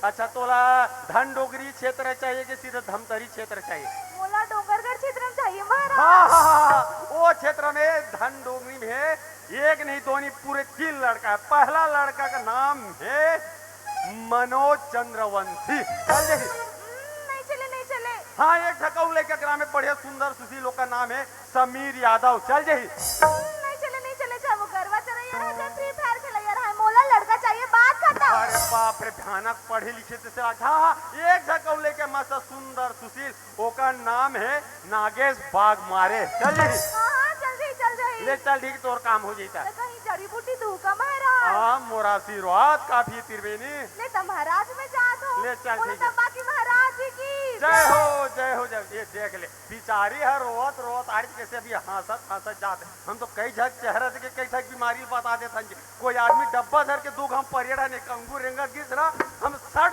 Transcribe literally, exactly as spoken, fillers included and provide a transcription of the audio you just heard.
अच्छा, तोला धन डोंगरी क्षेत्र चाहिए कि सीधा धमतरी क्षेत्र चाहिए? मोला डोंगरगढ़ क्षेत्र में चाहिए महाराज। हाँ, हाँ, हाँ, हाँ, वो क्षेत्र में धन डोंगरी में एक नहीं, दो नहीं, पूरे तीन लड़का है। पहला लड़का का नाम है मनोज चंद्रवंशी। चल जाही। हम्म, नहीं चले, नहीं चले। हाँ, एक झक अउ लइका के नाम है बढ़िया सुंदर सुशील, ओकर नाम है समीर यादव। चल जाही। हम्म, नहीं चले, नहीं चले, चाहे वो गरवा चरैया रहे, चाहे फ्री फायर खेलैया रहे, मोला लड़का चाहिए, बात खत्म। अरे बाप रे, भयानक पढ़े लिखे से, से अच्छा। हाँ, एक झक अउ लइका मस्त सुंदर सुशील, ओकर नाम है नागेश बाग मारे। चल जाही। हाँ, हाँ, चल जाही, चल जाही। ले चल, ठीक, तोर काम हो जाता। तो कहीं जड़ी बूटी दूँ का महाराज? हाँ, मोर आशीर्वाद काफी है त्रिवेणी। ले तो महाराज में जात हो। ले चल, बोलो ठीक है। तो बाकी महाराज जी की जय हो, जय हो, जय। ये देख ले, बिचारी हर रोवत रोवत आज कैसे अभी हंसत हंसत जात है। हम तो कई झक चेहरा देख के कई झक बीमारी बता देत हन जी। कोई आदमी डब्बा धर के दू घाम परेड ने कंगू रेंगत गिस ना, हम सट